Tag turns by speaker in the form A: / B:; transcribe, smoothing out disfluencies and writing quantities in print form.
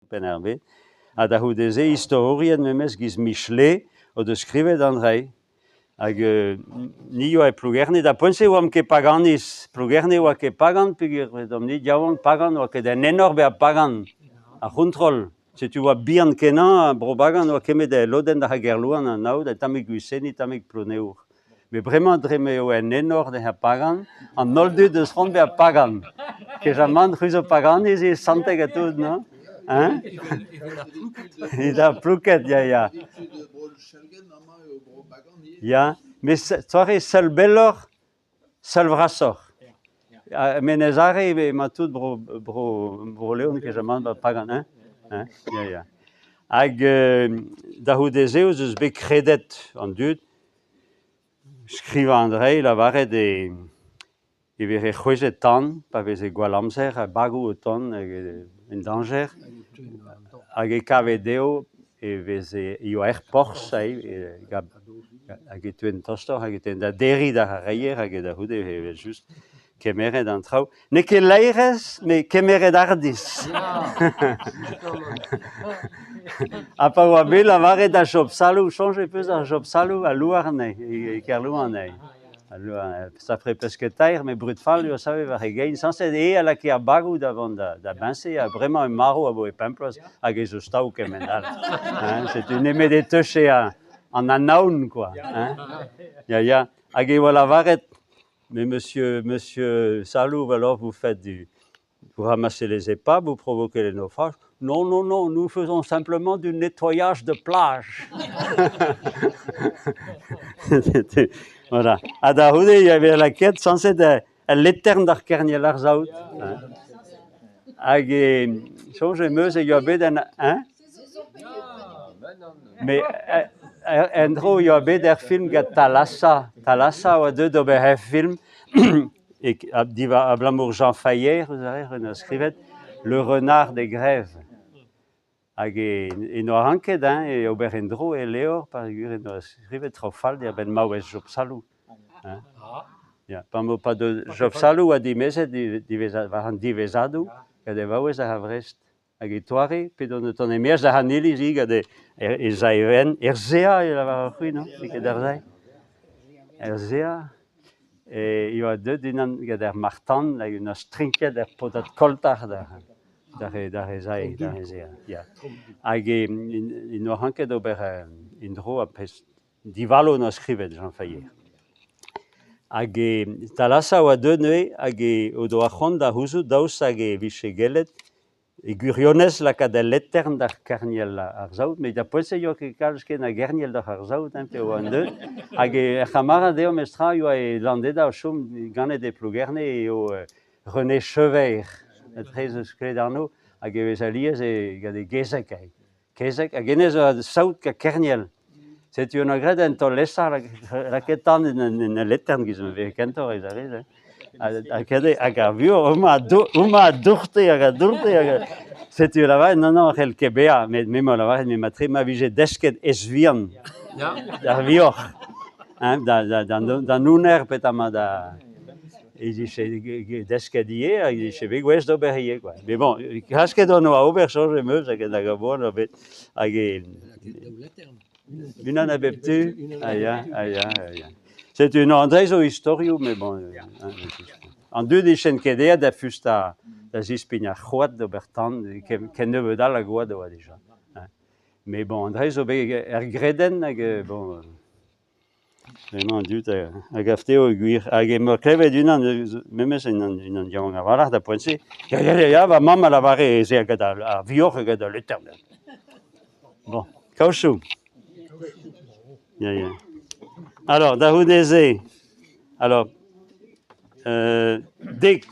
A: Penn-ar-Bed. Ha da c'houde-se, istorourien memes giz Michelet o deus skrivet an dra. Hag ni 'oa e Plougerne, da poent-se 'oamp ket paganiz. Plougerne 'oa ket pagan peogwir edomp-ni yaouank pagan, 'oa ket en enor bezañ pagan. Ar c'hontrol, setu 'oa bihan-kenañ Bro-Bagan 'oa kemet lodenn da Gerlouan an aod, un tammig Gwiseni, tammig Ploneour. Met bremañ dre m'eo en enor dezhañ pagan, an holl dud eus c'hoant bezañ pagan. Kejamant, c'hwi zo paganiz ivez, santek ha tout, non? Hein? Evit ar plouked, ya, ya. Ya, met doare seul belloc'h, seul vrasoc'h. Menez Are emañ tout bro, bro, Bro-Leon kejamant ba pagan, hein? Hein? Ya, ya. Hag da c'houde-se ez eus bet kredet an dud skrivañ an dra lavaret e e veze c'hwezhet tan pa veze gwall amzer ha bagoù o tont hag en dañjer hag e kave dezho e veze e oa er porzh hag e teuent tostoc'h hag e teuent da derriñ d'ar reier hag da c'houde evel-just kemeret an traoù. N'eo ket laerezh, met kemeret hardizh. Ha pa oa bet lavaret da Job Salou, soñj ez peus ar Job Salou a Louarn eo, e Kerlouan eo. Sapre pesketaer, met brud fall eo savet war e gein. Sañset eo a lakae ar bagoù da vont da beñse ha bremañ eo marv abaoe pemp bloaz hag ez eus tav kement all. Hein, setu nemet e teuche an anaon quoi. Hein. Ya, ya. Hag e oa lavaret, mais monsieur, monsieur Salou, alors vous faites du, Vous ramassez les épaves, vous provoquez les naufrages. Non, non, non, nous faisons simplement du nettoyage de plage. voilà. Ha da c'houde, il y avait lakaet sañset al letern d'ar kerniel ar saout. Hag e soñj em eus e yoa bet un... Hein? Mais en-dro e yoa bet er film gant Thalassa. Thalassa a oa deuet d'ober he film abalamour Jean Failler, eus a en deus skrivet Le Renard des Grèves. Hag e n'oa ranket hein, e ober en-dro e levr peogwir en doa skrivet traoù fall diwar-benn maouez Job Salou. Hein. Ya, pa 'mo pa deus Job Salou a dimezet war an diwezhadoù gant e vaouez a Vrest. Hag e toare, p'edon o tont e-maez da an iliz gant e sae wenn, er sea e lavar-c'hwi, non? N'eo ket ar sae? Er sea e oa deuet unan gant ar marc'h-tan hag en deus strinket ar podad koltar d'ar d'ar sae, d'ar sea, ya. Hag en doa ranket ober un dro ar pezh divalo en doa skrivet Jean Failler. Hag e Thalassa a oa deuet neuze hag o doa c'hoant da c'houzout daoust hag e vije gellet E gwirionez lakaat al letern d'ar kerniel ar saout, met da poent-se e oa ket kalz ken a gerniel doc'h ar saout hein, pe oa an deud. Hag er c'hamarad eo memestra e oa e Landeda o chom ganet e Plougerne eo René Chevert, etre eus Kledarno, hag e vez alies e, gant e gezeg. Kezeg, hag hennezh a oa saout ha kerniel. Setu on a graet un taol-esa lakaet tan en ul letern giz ma veze kentoc'h ez a rez hein. Hag ar vuoc'h homañ a dourte hag a dourte hag setu lavaret non non c'hell ket bezañ met me 'ma lavaret me matre ma vije desket ez-vihan d'ar vioc'h hein d'an houner petra da e vije desket ivez hag e vije bet gouest d'ober ivez quoi. Mais bon klasket on oa ober soñj em eus hag hag a boan oa bet hag e unan a bep tu ah ya ah ya ah ya. Setu un an zo istorioù mais bon an dud e chen ket aet da fustañ da zispign ar c'hoad d'ober tan ken nebeut all a goad a oa dija. Mais bon an dra zo bet er gredenn hag bon Emañ an dud a gav dezho gwir. Hag em boa klevet unan, memes unan, unan yaouank a-walc'h da poent-se. Ya, ya, ya, ya, va mamm a lavare ez eo gant ar vioc'h gant al letern. Bon, kaochoù. Ya, ya. Alors, da c'houde-se, alors, dek.